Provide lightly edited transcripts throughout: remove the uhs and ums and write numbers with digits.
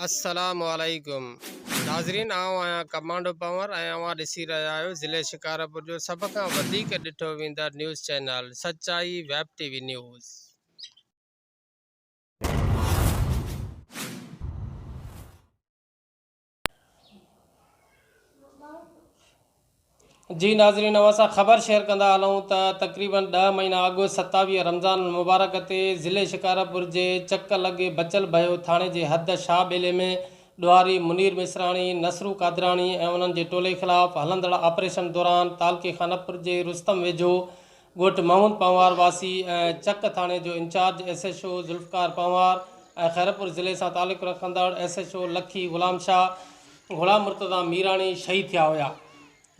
السلام عليڪم ناظرين آئون آهيان ڪمانڊو پنور ۽ اوهان ڏسي رهيا آهيو ضلعي شڪارپور جو سڀ کان وڌيڪ ڏٺو ويندڙ news channel Sachai web T V news. جي ناظرين اوهان سان خبر شيئر ڪندا هلون ته تقريبن ڏهه مهينا اڳ 27 رمضان المبارڪ تي ضلعي شڪارپور جي چڪ لڳ بچل ڀيو ٿاڻي جي حد شاهه ٻيلي ۾ ڏوهاري منير مصراڻي، نصرو قادراڻي ۽ انهن جي ٽولي خلاف هلندڙ آپريشن دوران تعلقي خانپور جي رستم ويجهو ڳوٺ محمود پنهوار واسي ۽ چڪ ٿاڻي جو incharge S H O Zulfiqar Panhwar ۽ Khairpur ضلعي سان تعلق رکندڙ S H O Lakki Ghulam Shah Ghulam Murtaza Mirani شهيد ٿيا هيا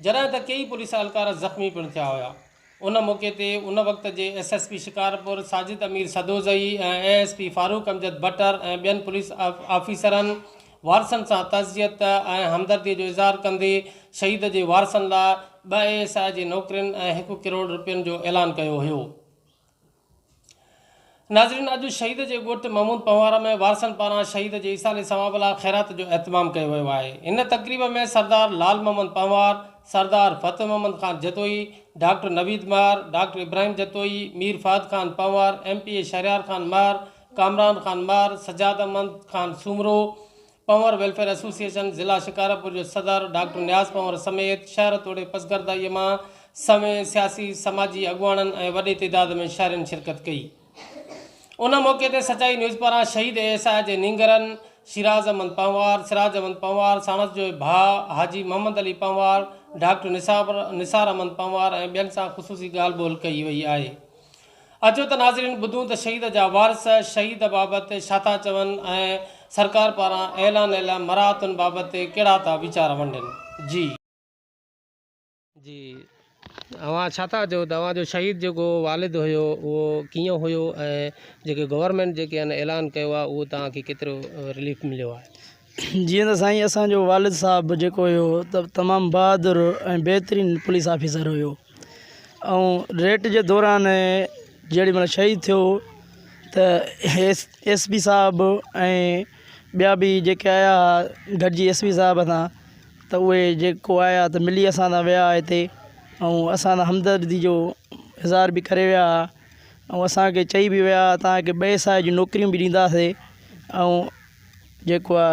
جڏهن ته ڪيئي پوليس اهلڪار زخمي پڻ ٿيا هيا ان موقعي تي ان وقت جي S S P Shikarpur Sajid Amir Sadozai ۽ A S P Farooq Amjad Buttar ۽ ٻين پوليس آفيسرن وارثن سان تعزيت ۽ همدردي جو اظهار ڪندي شهيد جي وارثن لاء ٻه اي ايس I جي نوڪرين ۽ هڪ ڪروڙ رپين جو اعلان ڪيو هيو. ناظرين اڄ شهيد جي ڳوٺ محمود پنهوار ۾ وارثن پاران شهيد جي ايصال ثواب لاء خيرات جو اهتمام ڪيو ويو آهي. هن تقريب ۾ سردار لال محمد پنهوار، سردار Fateh Muhammad Khan Jatoi, doctor Naveed Mahar, doctor Ibrahim Jatoi, Mir Fahad Khan Panhwar, M P A Shahryar Khan Mahar, Kamran Khan Mahar, Sajjad Ahmed Khan Soomro, Panhwar welfare association ضلع شڪارپور جو صدر ڊاڪٽر نياز پنهور سميت شهر توڙي پسگردائيء مان سوين سياسي سماجي اڳواڻن ۽ وڏي تعداد ۾ شهرين شرڪت ڪئي. ان موقعي تي سچائي نيوز پاران شهيد اي ايس I جي نينگرن شيراز احمد پنهوار، سراج احمد پنهوار، ساڻس جو ڀاء حاجي محمد علي پنهوار، ڊاڪٽر نثار احمد پنهوار ۽ ٻين سان خصوصي ڳالهه ٻولهه ڪئي وئي آهي. اچو ته ناظرين ٻڌون ته شهيد جا وارث شهيد بابت ڇا ٿا چون ۽ سرڪار پاران اعلانيل مراعتن بابت ڪهڙا ٿا ويچار ونڊين. جي. جي اوهان ڇا ٿا چئو ته اوهان جو شهيد جيڪو والد هيو اهو ڪيئن هيو ۽ جيڪي گورنمينٽ جيڪي آهن اعلان ڪيو آهي اهو توهان کي ڪيترو رليف مليو آهي. جيئن ته سائين اسان جو والد صاحب جيڪو هيو ته تمام بهادر ۽ بهترين پوليس آفيسر هيو ۽ ريٽ جي دوران جيڏي مهل شهيد ٿيو ته ايس ايس پي صاحب ۽ ٻيا به جيڪي آيا هئا گڏجي ايس پي صاحب سان ته اهي جيڪو آيا ته ملي اسان سان ويا هتي ۽ اسان سان همدردي جو اظهار به ڪري ويا ۽ اسان کي چئي به ويا توهان کي ٻئي سال جون نوڪريون به ڏينداسين ۽ جيڪو آ.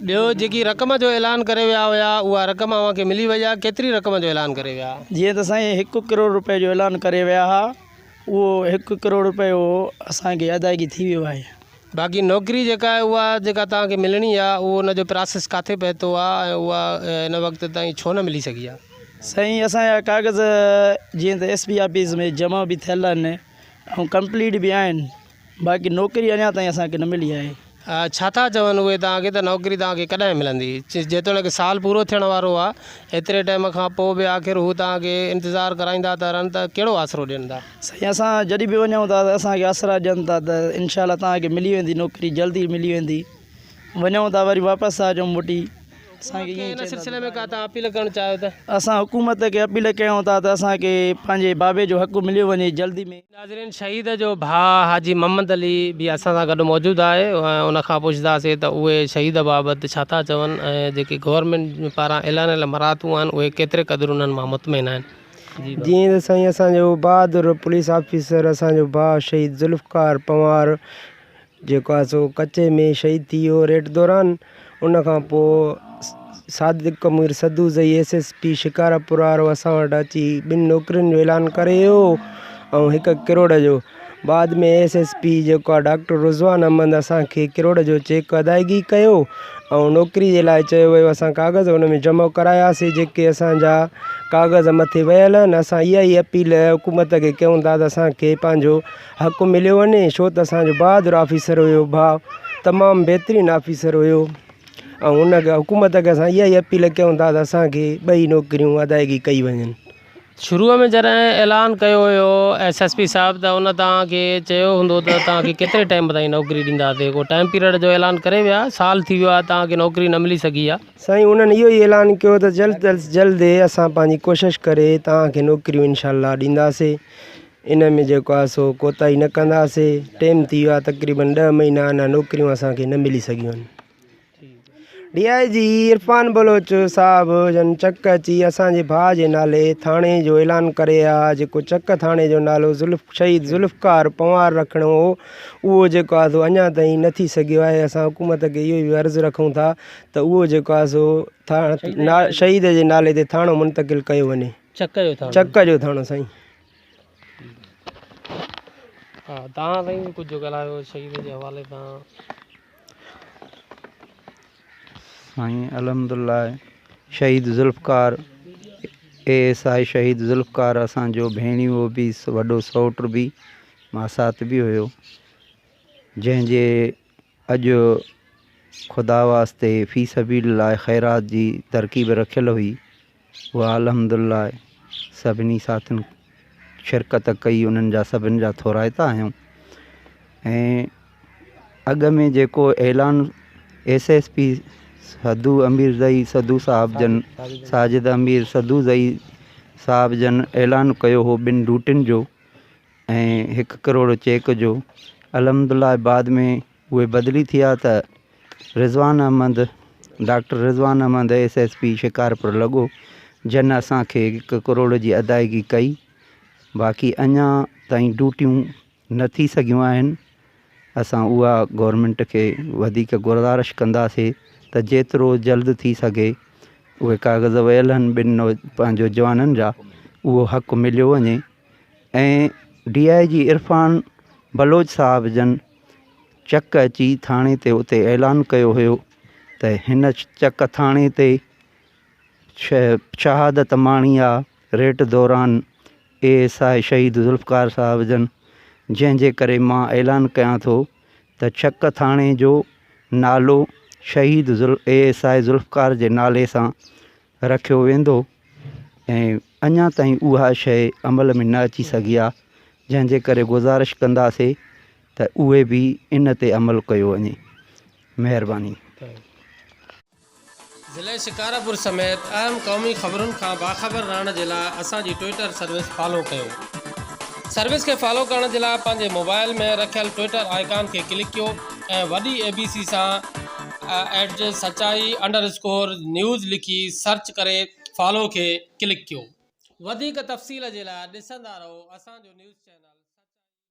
ٻيو جيڪي رقم جو اعلان ڪري ويا هيا اها رقم اوهان کي ملي وئي آ ڪيتري رقم جو اعلان ڪري ويا. جيئن ته سائين هڪ ڪروڙ روپئي جو اعلان ڪري ويا ها اهو هڪ ڪروڙ روپيو اسان کي ادائگي ٿي ويو آهي. باقي نوڪري جيڪا آهي اها جيڪا توهان کي ملڻي آ اهو ان جو پراسيس ڪاٿي پهتو آ ۽ اها هن وقت تائين ڇو نه ملي سگهي آ. سائين اسان جا ڪاغذ جيئن ته ايس پي آفيس ۾ جمع به ٿيل آهن ۽ ڪمپليٽ به آهن. باقي نوڪري اڃا تائين اسان کي نه ملي آهي. ڇا ٿا چون اهي توهان کي ته نوڪري توهان کي ڪڏهن ملندي؟ جيتوڻيڪ سال پورو ٿيڻ وارو آهي، ايتري ٽائيم کان پوء به آخر هو توهان کي انتظار ڪرائيندا ٿا رهن ته ڪهڙو آسرو ڏين ٿا؟ سائين اسان جڏهن به وڃون ٿا ته اسان کي آسرا ڏين ٿا ته انشاء الله توهان کي ملي ويندي نوڪري جلد ئي ملي ويندي. وڃون ٿا وري واپس ٿا اچون موٽي. اسان کي ان سلسلي ۾ ڪا توهان اپيل ڪرڻ چاهيو ته. اسان حڪومت کي اپيل ڪيون ٿا ته اسان کي پنهنجي بابي جو حق مليو وڃي جلدي ۾. ناظرين شهيد جو ڀاء حاجي محمد علي به اسان سان گڏ موجود آهي ۽ ان کان پڇنداسين ته اهي شهيد بابت ڇا ٿا چون ۽ جيڪي گورنمينٽ پاران اعلانيل مراعتون آهن اهي ڪيتري قدر انهن مان مطمئن آهن. جي ڀاء. جيئن ته سائين اسان جو بهادر پوليس آفيسر اسان جو ڀاء شهيد ذوالفقار پنهوار جيڪو آهي سو ڪچي ۾ شهيد ٿي ويو ريڊ دوران ان کان پوء Sadiq Amir Sadozai S S P Shikarpur وارو اسان وٽ اچي ٻن نوڪرين جو اعلان ڪري ويو ۽ هڪ ڪروڙ جو بعد ۾ ايس ايس پي جيڪو آهي ڊاڪٽر رضوان احمد اسان کي ڪروڙ جو چيڪ ادائگي ڪيو ۽ نوڪري جي لاء چيو ويو اسان ڪاغذ ان ۾ جمع ڪراياسي جيڪي اسان جا ڪاغذ مٿي ويل آهن اسان اها ئي اپيل حڪومت کي ڪيون ٿا ته اسان کي پنهنجو حق مليو وڃي ڇو ته اسان جو بهادر آفيسر هيو ڀاء تمام بهترين آفيسر هيو ۽ ان کي حڪومت کي اسان اها ئي اپيل ڪيون ٿا ته اسان کي ٻئي نوڪريون ادائگي ڪئي وڃن. شروع ۾ جڏهن اعلان ڪيو ويو ايس ايس پي صاحب ته ان توهان کي چيو هوندو ته توهان کي ڪيتري ٽائيم تائين نوڪري ڏينداسين ڪو ٽائيم پيريڊ جو اعلان ڪري ويا سال ٿي ويو آهي توهان کي نوڪري نه ملي سگهي آهي. سائين انهن اهو ئي اعلان ڪيو ته جلد از جلد اسان پنهنجي ڪوشش ڪري توهان کي نوڪريون انشاء الله ڏينداسين. ان ۾ جيڪو آهي سو ڪوتاهي نه ڪنداسي. ٽيم ٿي ويو آهي تقريبن ڏهه مهينا اڃا نوڪريون اسان کي نه ملي سگهيون آهن. ڊي I جي عرفان بلوچ صاحب جن چڪ اچي اسان جي ڀاء جي نالي ٿاڻي جو اعلان ڪري ها جيڪو چڪ ٿاڻي جو نالو ذوالف شهيد ذوالفقار پنوار رکڻو هو اهو جيڪو آهي سو اڃا تائين نه ٿي سگهيو آهي اسان حڪومت کي اهو ئي عرض رکون ٿا ته اهو جيڪو آهي سو شهيد جي نالي تي ٿاڻو منتقل ڪيو وڃي چڪ جو ٿاڻو سائين. ها تان سائين ڪجهه ڳالهايو شهيد جي حوالي سان. سائين الحمدالله شهيد ذوالفقار اي ايس I شهيد ذوالفقار اسان جو ڀيڻيوو به وڏو سئوٽ به ماسات به هيو جنهن جي اڄ خدا واسطي في سبيل الله خيرات جي ترڪيب رکيل هئي اها الحمدالله سڀني ساٿين شرڪت ڪئي انهن جا سڀن جا ٿورائتا آهيون ۽ اڳ ۾ جيڪو اعلان ايس ايس پي سدو امير زئي سدو صاحب جن ساجد امير سدو زئي صاحب جن اعلان ڪيو هو ٻن ڊوٽين جو ۽ هڪ ڪروڙ چيڪ جو الحمدالله بعد ۾ اهي بدلي ٿيا ته Rizwan Ahmed doctor Rizwan Ahmed S S P Shikarpur لڳو جن اسان کي هڪ ڪروڙ جي ادائگي ڪئي باقي اڃا تائين ڊيوٽيون نه ٿي سگهيون آهن اسان اها گورنمينٽ کي وڌيڪ گذارش ڪنداسي ته جيترو جلد ٿي سگهي اهي ڪاغذ ويل آهن ٻن پنهنجو جوانن جا اهو حق مليو وڃي ۽ ڊي I جي عرفان بلوچ صاحب جن چڪ اچي ٿاڻي تي اتي اعلان ڪيو هيو ته هن چڪ ٿاڻي تي شهادت ماڻي آ ريٽ دوران اي ايس I شهيد ذوالفقار صاحب جن جنهن جي ڪري مان اعلان ڪيان ٿو ته چڪ ٿاڻي جو نالو شهيد اي ايس I Zulfiqar جي نالي سان رکيو ويندو ۽ اڃا تائين اها شيء عمل ۾ نه اچي سگهي آ جنهن جي ڪري گذارش ڪنداسي ته اهي به ان تي عمل ڪيو وڃي مهرباني. ضلعي شڪارپور سميت اهم قومي خبرن کان باخبر رهڻ جي لاء اسان جي ٽوئيٽر سروس فالو ڪيو. سروس کي فالو ڪرڻ جي لاء پنهنجي موبائل ۾ رکيل ٽوئيٽر آئيڪان کي ڪلڪ ڪيو ۽ وڏي اي بي سي سان ايٽ سچائي انڊر اسڪور نيوز لکي سرچ ڪري فالو کي ڪلڪ ڪيو. وڌيڪ تفصيل جي لاء ڏسندا رهو اسان جو نيوز چينل.